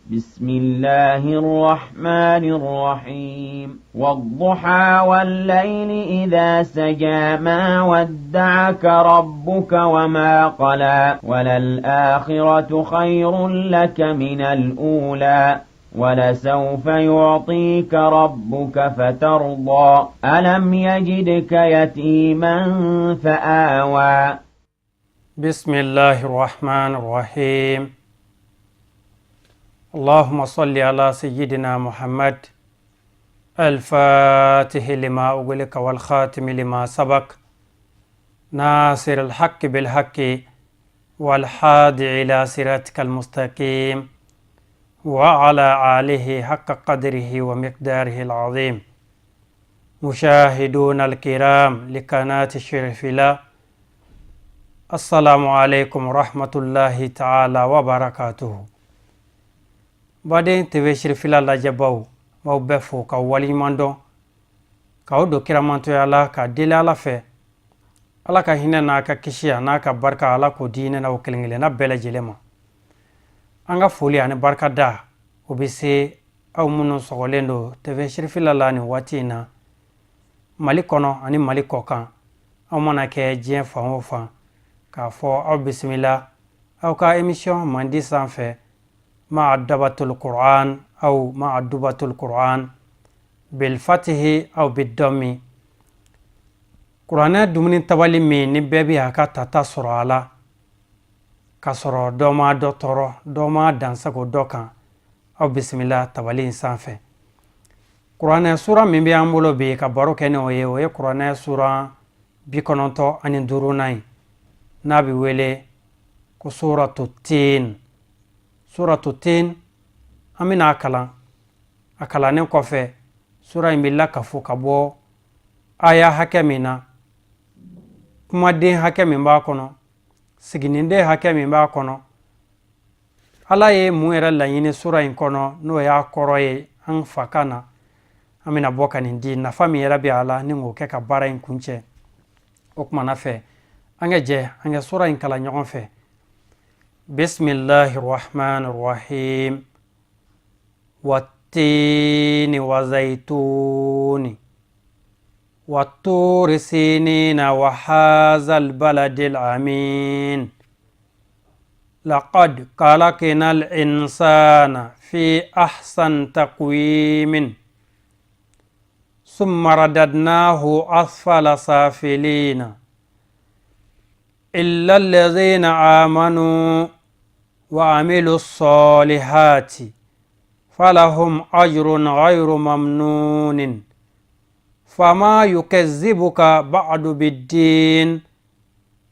بسم الله الرحمن الرحيم. والضحى والليل إذا سجى، ما ودعك ربك وما قلى، وللآخرة خير لك من الأولى، ولسوف يعطيك ربك فترضى. ألم يجدك يتيما فآوى. بسم الله الرحمن الرحيم. اللهم صل على سيدنا محمد الفاتح لما أغلق والخاتم لما سبق، ناصر الحق بالحق والحادي إلى صراطك المستقيم، وعلى آله حق قدره ومقداره العظيم. مشاهدون الكرام لقناة الشرفلة، السلام عليكم ورحمة الله تعالى وبركاته. Baden TV Sirifila lajɛbaw, b'aw bɛɛ fo ka waleɲuman dɔn, k'aw don kiramantoya la, ka deli Ala fɛ, Ala ka hinɛ n'a ka kisi a n'a ka barika, Ala k'o di ne n'aw kelen kelenna bɛɛ lajɛlen ma. An ka foli ani barikada, o bɛ se aw minnu sɔgɔlen don TV Sirifila la nin waati in na, Mali kɔnɔ ani Mali kɔ kan, aw mana kɛ diɲɛ fan o fan, k'a fɔ aw bisimila aw ka émission mandi sanfɛ, مع دبة القرآن أو مع دبة القرآن بالفتح أو بالضم. Kuranɛ dumuni tabali min ni bɛɛ bɛ a ka tata sɔrɔ a la, k'a sɔrɔ dɔ ma dɔ tɔɔrɔ, dɔ ma dansago dɔ kan, aw bisimila tabali in sanfɛ. Kuranɛ sura min bɛ an bolo bi ka baro kɛ ni o ye, o ye kuranɛ sura 95nan ye, n'a bɛ wele ko Suratu Tin. Suratu Tin, an bɛna a kalan. A kalannen kɔfɛ, sura in bɛ lakafo ka bɔ aya hakɛ min na, kumaden hakɛ min b'a kɔnɔ, siginiden hakɛ min b'a kɔnɔ, Ala ye mun yɛrɛ laɲini sura in kɔnɔ, n'o y'a kɔrɔ ye an fakan na, an bɛna bɔ ka nin di, nafa min yɛrɛ bɛ a la, ni k'o kɛ ka baara in kuncɛ. O kumana fɛ, an ka jɛ an ka sura in kalan ɲɔgɔn fɛ. بسم الله الرحمن الرحيم. والتين وزيتون والطور سينين وهذا البلد الأمين، لقد خلقنا الإنسان في أحسن تقويم، ثم رددناه أسفل سافلين، إلا الذين آمنوا وعملوا الصالحات فلهم أجر غير ممنون. فما يكذبك بعد بالدين،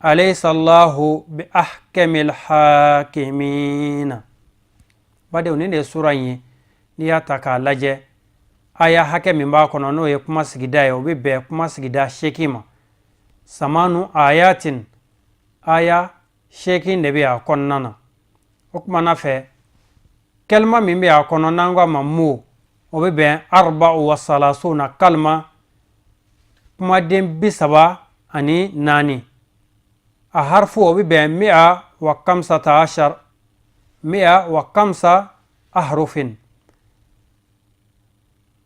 أليس الله بأحكم الحاكمين. Badenw, nin de ye sura in ye. N'i y'a ta k'a lajɛ, aya hakɛ min b'a kɔnɔ, n'o ye kuma sigida ye, o bɛ bɛn kuma sigida 8 ma. ثمان آيات, aya 8 de bɛ a kɔnɔna na. O kumana fɛ, كلمة min bɛ a kɔnɔ, n'an ko a ma mot, o bɛ bɛn أربع وثلاثون كلمة, kumaden 34. A harifu, o bɛ bɛn 115, 105 أحرف.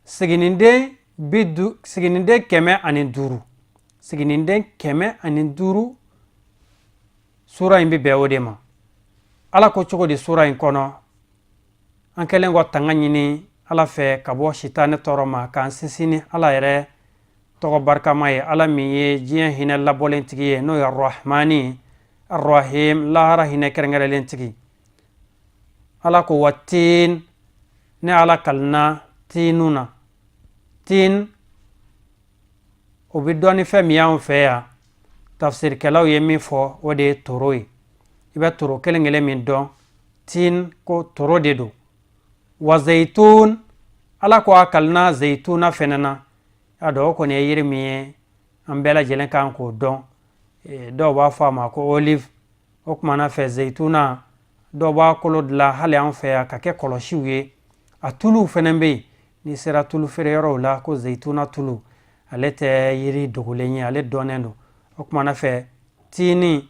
Siginiden bi du, siginiden 105, siginiden 105, sura in bɛ bɛn o de ma. Ala ko cogo di sura in kɔnɔ? An kɛlen kɔ tanga ɲini Ala fɛ ka bɔ sitanɛ tɔɔrɔ ma, k'an sinsin ni Ala yɛrɛ tɔgɔ barikama ye, Ala min ye diɲɛ hinɛ labɔlen tigi ye, n'o ye Arahmani Arahim, lahara hinɛ kɛrɛnkɛrɛnlen tigi. Ala ko: والتين, ne Ala kalina tiinu na. Tin, o bɛ dɔn ni fɛn min y'anw fɛ yan, tafsirikɛlaw ye min fɔ, o de ye toro ye. I bɛ toro kelen kelen min dɔn, tin ko toro de don. وزيتون, Ala ko a kalina zeyituna fɛnɛ na. Y'a dɔn, o kɔni ye yiri min ye, an bɛɛ lajɛlen kan k'o dɔn. Dɔw b'a fɔ a ma ko olive. O kumana fɛ, zeyituna, dɔw b'a kolo dilan hali an fɛ yan ka kɛ kɔlɔsiw ye. A tuluw fɛnɛ bɛ yen, n'i sera tulu feere yɔrɔw la, ko zeyituna tulu. Ale tɛ yiri dogolen ye, ale dɔnnen don. O kumana fɛ, tini,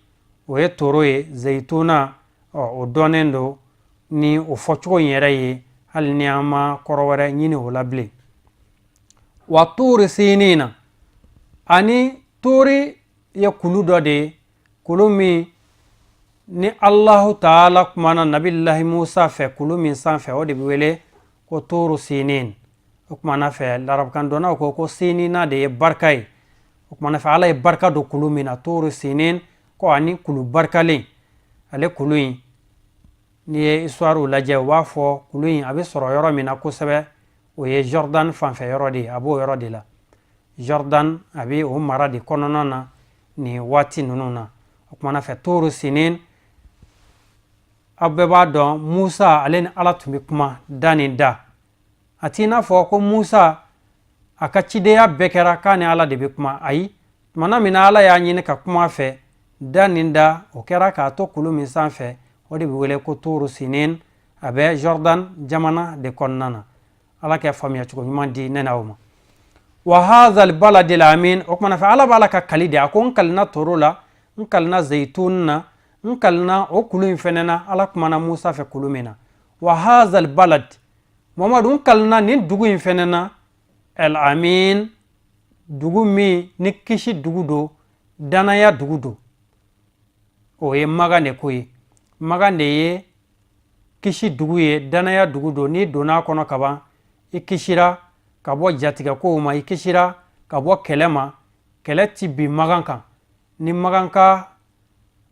o ye toro ye, zeyituna, ɔ, o dɔnnen don. Ni o fɔcogo in yɛrɛ ye, hali ni an ma kɔrɔ wɛrɛ ɲini o la bilen. Wa tuuri sinina, ani tuuri ye kulu dɔ de ye, kulu min ni Alahu taala kumana Nabilahi Musa fɛ kulu min sanfɛ, o de bɛ wele ko tuuru sinin. O kumana fɛ, larabukan dɔnnaw ko ko sinina de ye barika ye. O kumana fɛ, Ala ye barika don kulu min na, tuuru sinin, ko ani kulu barikalen. Ale kulu in, n'i ye histoire lajɛ, u b'a fɔ kulu in a bɛ sɔrɔ yɔrɔ min na kosɛbɛ, o ye Jordan fanfɛ yɔrɔ de ye. A b'o yɔrɔ de la, Jordan, a bɛ o mara de kɔnɔna na nin waati ninnu na. O kumana fɛ, tuuru sinin, aw bɛɛ b'a dɔn, Musa ale ni Ala tun bɛ kuma da ni da. A t'i n'a fɔ ko Musa a ka cidenya bɛɛ kɛra k'a ni Ala de bɛ kuma. Ayi, tumana min na Ala y'a ɲini ka kuma a fɛ da ni da, o kɛra k'a to kulu min sanfɛ, o de bɛ wele ko tuuru sinin. A bɛ Jordan jamana de kɔnɔna na. Ala kɛ faamuya cogo ɲuman di ne n'aw ma. Wa hadhal baladil amin. O kumana fɛ, Ala b'a la ka kali de. A ko n kalina toro la, n kalina zeyitun na, n kalina o kulu in fɛnɛ na Ala kumana Musa fɛ kulu min na. Wa hadhal balad, Mamadu, n kalina nin dugu in fɛnɛ na, el amin, dugu min ni kisi dugu don, danaya dugu don. O ye Magan de ko ye. Magan de ye kisi dugu ye, danaya dugu don. N'i donna a kɔnɔ kaban, i kisira ka bɔ jatigɛ kow ma, i kisira ka bɔ kɛlɛ ma. Kɛlɛ ti bin Magan kan ni Magan ka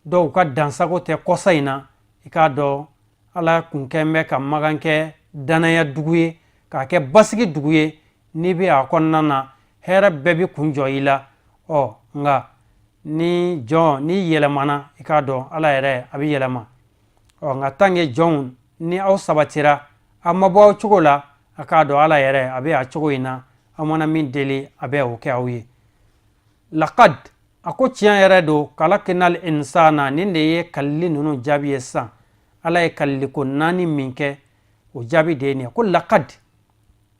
dɔw ka dansago tɛ. Kɔsa in na, i k'a dɔn, Ala kun kɛn bɛ ka Magan kɛ danaya dugu ye, k'a kɛ basigi dugu ye. N'i bɛ a kɔnɔna na, hɛrɛ bɛɛ bɛ kun jɔ i la. Ɔ nka ni jɔn n'i yɛlɛmana, i k'a dɔn, Ala yɛrɛ a bɛ yɛlɛma. Ɔ nka tant que jɔnw ni aw sabatira, aw ma bɔ aw cogo la, a k'a dɔn, Ala yɛrɛ a bɛ a cogo in na. Aw mana min deli, a bɛ o kɛ aw ye. Laqad, a ko tiɲɛ yɛrɛ don, kalakinal insana. Nin de ye kalili ninnu jaabi ye sisan. Ala ye kaliliko naani min kɛ, o jaabi de ye nin ye. Ko laqad,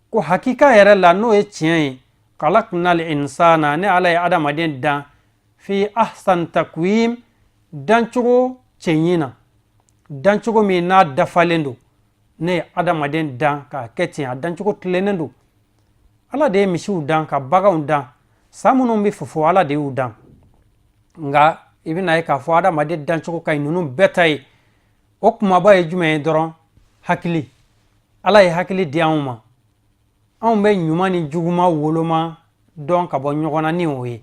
ko hakika yɛrɛ la, n'o ye tiɲɛ ye, kalakinal insana, ne Ala ye adamaden dan, fi ahsan takwim, dancogo cɛɲi na, dancogo min n'a dafalen don. Ne ye adamaden dan k'a kɛ ten, a dancogo tilennen don. Ala de ye misiw dan, ka baganw dan, sa minnu bɛ fofo, Ala de y'u dan. Nka i bɛna ye k'a fɔ adamaden dancogo ka ɲi ninnu bɛɛ ta ye. O kumaba ye jumɛn ye dɔrɔn? Hakili. Ala ye hakili di anw ma, anw bɛ ɲuman ni juguman woloma dɔn ka bɔ ɲɔgɔn na ni o ye.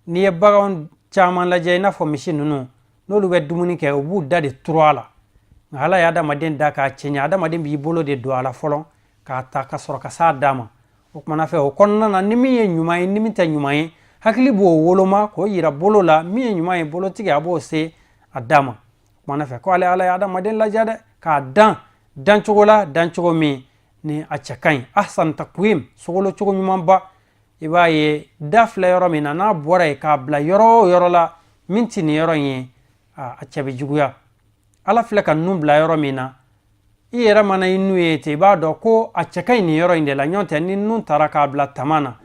N'i ye baganw caman lajɛ, i n'a fɔ misi ninnu, n'olu bɛ dumuni kɛ, u b'u da de turu a la. Nka Ala ye adamaden da k'a cɛɲɛ, adamaden b'i bolo de don a la fɔlɔ k'a ta ka sɔrɔ ka s'a da ma. O kumana fɛ, o kɔnɔna na, ni min ye ɲuman ye, ni min tɛ ɲuman ye, hakili b'o woloma k'o yira bolo la. Min ye ɲuman ye, bolotigi a b'o se a da ma. O kumana fɛ, ko ale Ala ye adamaden lajɛ dɛ, k'a dan dancogo la, dancogo min ni a cɛ ka ɲi, ahsan takwim, sogolo cogo ɲumanba. I b'a ye, da filɛ yɔrɔ min na, n'a bɔra yen k'a bila yɔrɔ o yɔrɔ la min tɛ nin yɔrɔ in ye, a cɛ bɛ juguya. Ala filɛ ka nun bila yɔrɔ min na, i yɛrɛ mana i nun ye ten, i b'a dɔn ko a cɛ ka ɲi nin yɔrɔ in de la. Ɲɔgɔn tɛ, ni nun taara k'a bila tama na,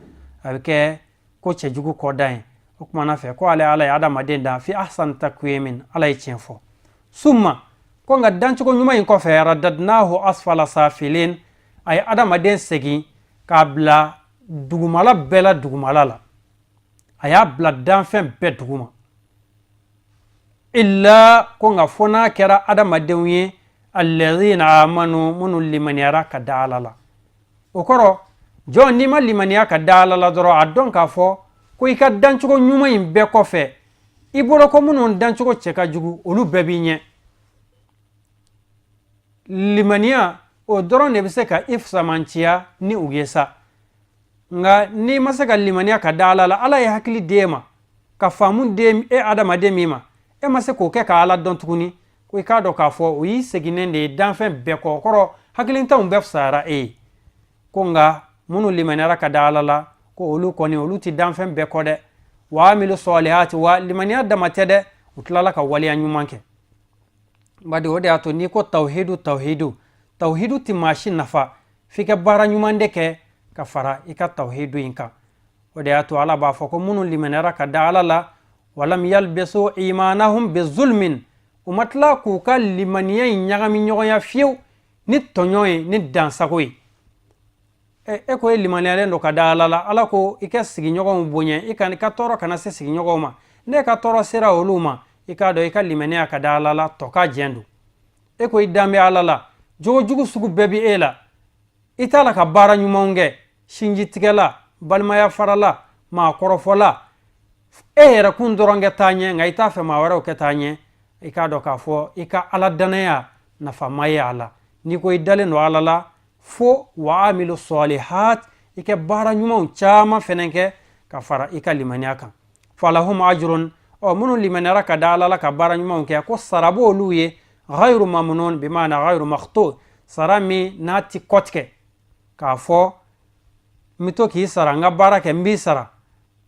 a bɛ kɛ ko cɛjugu kɔdan ye. O kumana fɛ, ko ale Ala ye adamaden dan fi ahsan takwimin. Ala ye tiɲɛ fɔ. Summa, ko nka dancogo ɲuman in kɔfɛ, radadnahu asfala safilin, a ye adamaden segin k'a bila dugumala bɛɛ la, dugumala la, a y'a bila danfɛn bɛɛ duguma. Illa, ko nka fo n'a kɛra adamadenw ye, alladhina amanu, minnu limaniyara ka da Ala la. O kɔrɔ, jɔn, n'i ma limaniya ka da Ala la dɔrɔn, a dɔn k'a fɔ ko i ka dancogo ɲuman in bɛɛ kɔfɛ, i bolo ko minnu dancogo cɛ ka jugu, olu bɛɛ b'i ɲɛ. Limaniya o dɔrɔn de bɛ se ka i fisamanciya ni u ye sa. Nka n'i ma se ka limaniya ka da Ala la, Ala ye hakili d'e ma ka faamu di e adamaden min ma, e ma se k'o kɛ ka Ala dɔn tuguni, ko i k'a dɔn k'a fɔ o y'i seginnen de ye danfɛn bɛɛ kɔ. O kɔrɔ, hakilintanw bɛɛ fisayara e ye. Ko nka minnu limaniyara ka da Ala la, ko olu kɔni, olu tɛ danfɛn bɛɛ kɔ dɛ. Wa amilu sɔlihati, wa limaniya dama tɛ dɛ, u tilala ka waleya ɲuman kɛ. Badi, o de y'a to n'i ko tawhidu, tawhidu, tawhidu tɛ maa si nafa f'i ka baara ɲuman de kɛ ka fara i ka tawhidu in kan. O de y'a to Ala b'a fɔ ko minnu limaniyara ka da Ala la, walam yalbisu imanahum bizulmin, U ma tila k'u ka limaniya in ɲagami ɲɔgɔnya fiyewu ni tɔɲɔ ye, ni dansago ye. E ko e limaniyalen don ka da Ala la. Ala ko i ka sigiɲɔgɔnw bonya, i ka i ka tɔɔrɔ kana se sigiɲɔgɔnw ma. Ne ka tɔɔrɔ sera olu ma, i k'a dɔn i ka limaniya ka da Ala la tɔ ka jɛn don. E ko i dan bɛ Ala la, jogojugu sugu bɛɛ bɛ e la, i t'a la ka baara ɲumanw kɛ, sinjitigɛla, balimaya farala, maakɔrɔfɔla, e yɛrɛ kun dɔrɔn kɛ taa ɲɛ, nka i t'a fɛ maa wɛrɛw kɛ taa ɲɛ. I k'a dɔn k'a fɔ i ka Ala danaya nafa ma ye a la. N'i ko i dalen don Ala la, fo wa amilu salihat, i kɛ baara ɲumanw caman fɛnɛ kɛ ka fara i ka limaniya kan. Falahum ajrun, ɔ minnu limaniyara ka da Ala la ka baara ɲumanw kɛ, ko sara b'olu ye, ghayru mamnun, bimana ghayru makhtu, sara min n'a ti kɔtigɛ k'a fɔ n bɛ to k'i sara, n ka baara kɛ, n b'i sara,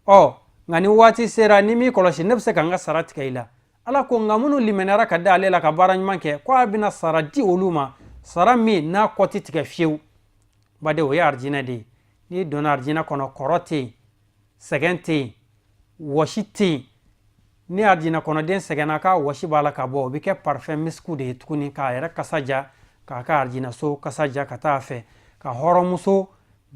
ɔ nka ni waati sera ni m'i kɔlɔsi, ne bɛ se ka n ka sara tigɛ i la. Ala ko nka minnu limaniyara ka da ale la ka baara ɲuman kɛ, ko a bɛna sara di olu ma, sara min n'a kɔ tɛ tigɛ fiyewu. Baden, o ye arijinɛ de ye. N'i donna arijinɛ kɔnɔ, kɔrɔ tɛ yen, sɛgɛn tɛ yen, wɔsi tɛ yen. Ni arijinɛ kɔnɔden sɛgɛnna k'a wɔsi b'a la ka bɔ, o bɛ kɛ parfum misiku de ye tuguni, k'a yɛrɛ kasa ja, k'a ka arijinɛso kasa ja ka taa a fɛ, ka hɔrɔnmuso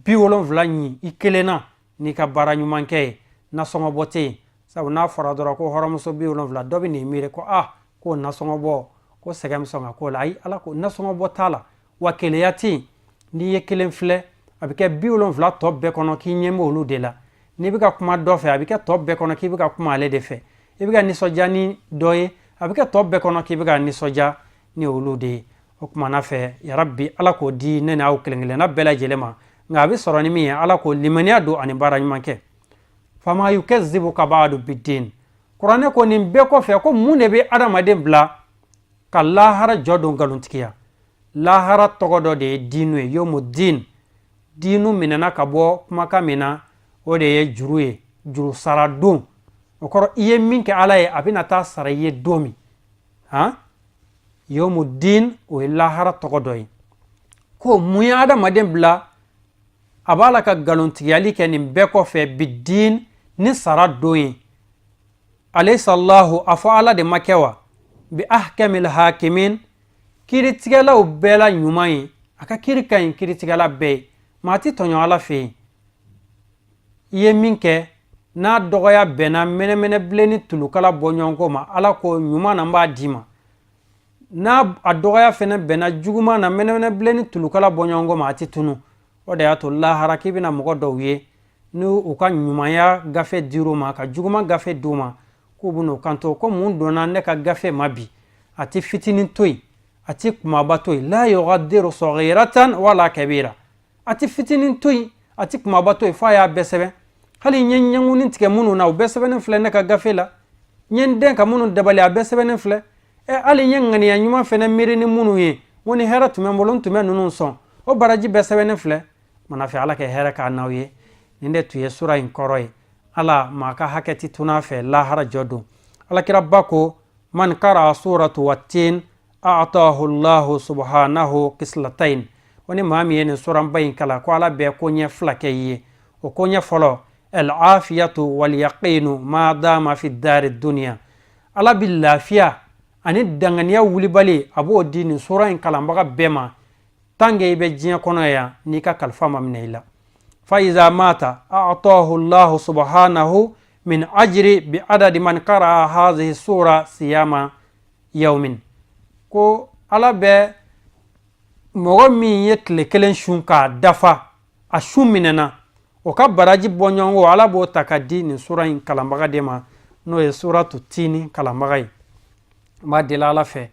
70 ɲi i kelen na n'i ka baara ɲuman kɛ ye. Nasɔngɔbɔ tɛ yen, sabu n'a fɔra dɔrɔn ko hɔrɔnmuso 70, dɔ bɛ n'i miiri ko ah, k'o nasɔngɔbɔ, ko sɛgɛn bɛ sɔn ka k'o la. Ayi, Ala ko nasɔngɔbɔ t'a la, wa keleya tɛ yen. N'i ye kelen filɛ, a bɛ kɛ 70 tɔ bɛɛ kɔnɔ k'i ɲɛ bɛ olu de la. N'i bɛ ka kuma dɔ fɛ, a bɛ kɛ tɔ bɛɛ kɔnɔ k'i bɛ ka kuma ale de fɛ. I bɛ ka nisɔndiya ni dɔ ye, a bɛ kɛ tɔ bɛɛ kɔnɔ k'i bɛ ka nisɔndiya ni olu de ye. O tuma na fɛ, yarabi, Ala k'o di ne n'aw kelen kelenna bɛɛ lajɛlen ma. Nka a bɛ sɔrɔ ni min ye, Ala k'o limaniya don ani baara ɲuman kɛ. Fama yukazibuka ba'du bidin, kuranɛ ko nin bɛɛ kɔfɛ, ko mun de bɛ adamaden bila ka lahara jɔ don nkalontigiya? Lahara tɔgɔ dɔ de ye diinu ye, yomu din. Diinu minɛna ka bɔ kumakan min na, o de ye juru ye, juru sara don. O kɔrɔ, i ye min kɛ Ala ye, a bɛna taa sara i ye don min. Han, yomu din, o ye lahara tɔgɔ dɔ ye. Ko mun ye adamaden bila a b'a la ka nkalontigiyali kɛ nin bɛɛ kɔfɛ, bidin, ni sara don ye? Alaysa Allahu, a fɔ Ala de ma kɛ wa, bi ahkamil hakimin, kiiritigɛlaw bɛɛ la ɲuman ye? A ka kiiri ka ɲi kiiritigɛla bɛɛ ye, maa ti tɔɲɔ Ala fɛ yen. I ye min kɛ, n'a dɔgɔya bɛnna mɛnɛmɛnɛ bilen ni tulukala bɔ ɲɔgɔn ma, Ala ko ɲuman na n b'a d'i ma. N'a a dɔgɔya fɛnɛ bɛnna juguman na, mɛnɛmɛnɛ bilen ni tulukala bɔ ɲɔgɔn ma, a ti tunu. O de y'a to lahara k'i bɛna mɔgɔ dɔw ye, ni u ka ɲumanya gafe dir'u ma ka juguman gafe d'u ma, k'u bɛn'u kanto ko mun donna ne ka gafe ma bi? A ti fitinin to yen, a ti kumaba to yen. La yughadiru saghiratan wala kabira, a ti fitinin to yen, a ti kumaba to yen, f'a y'a bɛɛ sɛbɛn. Hali n ye ɲɛŋuni tigɛ minnu na, o bɛɛ sɛbɛnnen filɛ ne ka gafe la. N ye n den ka minnu dabali, a bɛɛ sɛbɛnnen filɛ. Ɛ, hali n ye ŋaniya ɲuman fɛnɛ miiri ni minnu ye, n ko ni hɛrɛ tun bɛ n bolo, n tun bɛ ninnu sɔn, o baraji bɛɛ sɛbɛnnen filɛ. Mana fɛ, Ala kɛ hɛrɛ k'a n'aw ye. Nin de tun ye sura in kɔrɔ ye. Ala maa ka hakɛ ti tun'a fɛ lahara jɔ don. Alakiraba ko man kara suratu wattin a'tahu Allahu subhanahu kislatain, o ni maa min ye nin suranba in kalan, ko Ala bɛ koɲɛ fila kɛ i ye. O koɲɛ fɔlɔ, al afiyatu wal yaqinu ma dama fi dari dunya, Ala bi lafiya ani danganiya wulibali, a b'o di nin sura in kalanbaga bɛɛ ma tant que i bɛ diɲɛ kɔnɔ yan, n'i ka kalifa ma minɛ i la. Fa iza mata a'tahu Allahu subhanahu min ajri bi adadi man qara'a hadhihi sura siyama yawmin, ko Ala bɛ mɔgɔ min ye tile kelen sun k'a dafa, a sun minɛna, o ka baraji bɔ ɲɔgɔn kɔ, Ala b'o ta ka di nin sura in kalanbaga de ma, n'o ye suratu tini kalanbaga ye. N b'a deli Ala fɛ,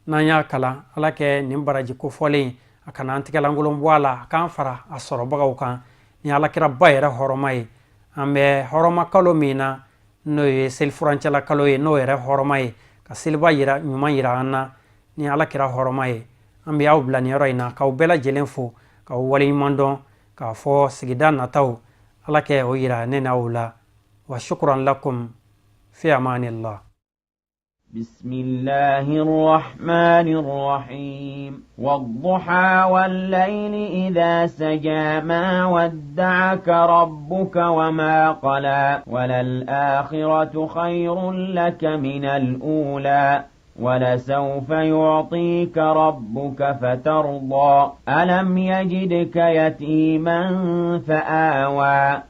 n'an y'a kalan, Ala kɛ nin baraji kofɔlen, a kana an tigɛlankolon bɔ a la, a k'an fara a sɔrɔbagaw kan ni Alakiraba yɛrɛ hɔrɔma ye. An bɛ hɔrɔma kalo min na, n'o ye selifurancɛla kalo ye, n'o yɛrɛ hɔrɔma ye ka seliba yira ɲuman yira an na ni Alakira hɔrɔma ye. An bɛ aw bila nin yɔrɔ in na k'aw bɛɛ lajɛlen fo, k'aw waleɲuman dɔn, k'a fɔ sigida nataw, Ala kɛ o yira ne n'aw la. Wa shukran lakum, fi amanillah. بسم الله الرحمن الرحيم. والضحى والليل إذا سجى، ما ودعك ربك وما قلى، وللآخرة خير لك من الأولى. ولسوف يعطيك ربك فترضى. ألم يجدك يتيما فآوى.